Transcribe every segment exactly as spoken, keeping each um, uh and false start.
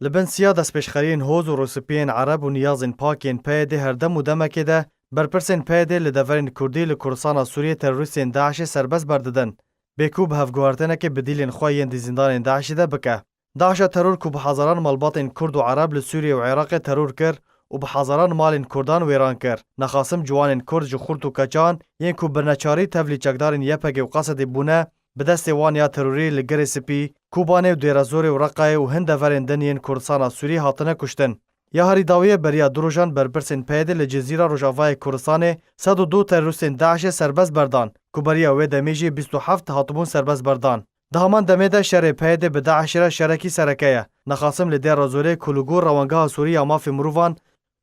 Li bin siya destpêşxeriyên hoz û rûspiyên Ereb û niyazên pak yên P Y D her dem û demekê de berpirsên P Y D li deverên Kurdî li Kurdistana Sûriyê terorîstên DAIŞê serbest berdidin, bê ku bi hevguhertinekê bi dîlên xwe yên di zîndanên DAIŞê de bike. DAIŞa teror ku bi hezaran malbatên Kurd û Ereb li Sûriyê û Iraqê teror kir û bi hezaran malên Kurdan wêran kir, nexasim ciwanên Kurd ji xurt û keçan yên ku bi neçarî tevlî çekdarên Y P G û Qesedê bûne, bi destê wan ya terorî li Girê Spî, Kobanê û Dêrezorê û Reqayê û hin deverên din yên Kurdistana Sûriyê hatine kuştin. Ya herî dawiyê beriya du rojan berpirsên P Y D li Cizîra Rojavayê Kurdistanê sed û du terorîstên DAIŞê serbest berdan, ku beriya wê demê jî bîst û heft hatibûn serbest berdan. Di heman demê de şerê P Y D bi DAIŞê re şerekî sereke ye. Nexasim li Dêrezorê ku li gor Rewengeha Sûrî ya Mafê Mirovan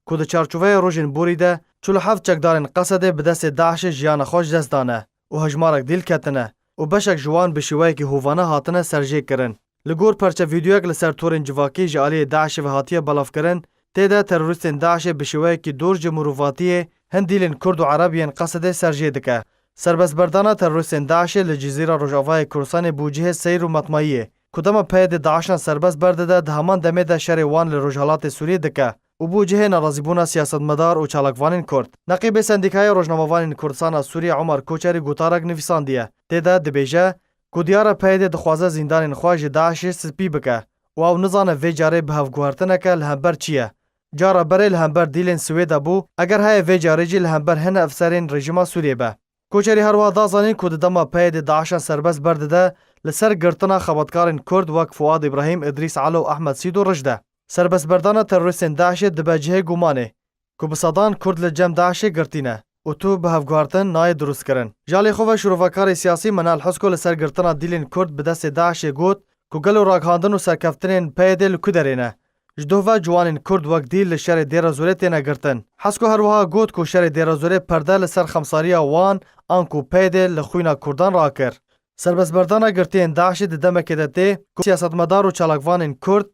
ku di çarçoveya rojên borî de çil û heft çekdarên Qesedê bi destê DAIŞê jiyana xwe ji dest dane û hejmarek dîl ketine û beşek ji wan bi şêweyekî hovane hatine serjêkirin. Li gor perçe vîdeoyek li ser torên civakî ji aliyê DAIŞê ve hatiye belavkirin, tê de terorîstên DAIŞê bi şêweyekî dor ji mirovatiyê hin dîlên Kurd û Ereb yên Qesedê serjê dike. Serbestberdana terorîstên DAIŞê li Cizîra Rojavayê Kurdistanê bû cihê seyr û metmayiyê, ku dema P Y D DAIŞan serbest berdide, di heman demê de şerê wan li Rojhelatê Sûriyê dike û bû cihê nerazîbûna siyasetmedar û çalakvanên Kurd. Neqîbê Sendîkaya Rojnamevanên Kurdistana Sûriyê Omer Koçerî gotarek nivîsandiye. Tê de dibêje ku diyar e P Y D dixwaze zîndanên xwe ji DAIŞê spî bike û ew nizane vê carê bi hevguhertineke li hember çi ye. Cara berê li hember dîlên Swêda bû, eger heye vê carê jî li hember hin efserên rejîma Sûriyê be. Koçerî her wiha da zanîn ku di dema P Y D DAIŞan serbest berdide, li ser girtina xebatkarên Kurd wek Fuad Îbrahîm, Îdrîs Elo û Ehmed Sîdo rij de. Serbestberdana terorîstên DAIŞê dibe cihê gumanê ku bi sedan Kurd li cem DAIŞê girtî ne û tu bi hevguhertin nayê dirustkirin. Ji alî xwe ve şîrovekarê siyasî Menal Husko li ser girtina dîlên Kurd bi destê DAIŞê got ku gelo ragihandin û serkeftinên P Y D li ku derê ne? Ji doh ve ciwanên Kurd wek dîl li şerê Dêrezorê têne girtin. Husko her wiha got ku şerê Dêrezorê perde li ser xemsariya wan anku P Y D li xwîna Kurdan rakir. Serbestberdana girtiyên DAIŞê di demekê de tê ku siyasetmedar û çalakvanên Kurd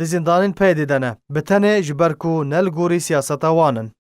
di zîndanên P Y D de ne, bi tenê ji ber ku ne li gorî siyaseta wan in.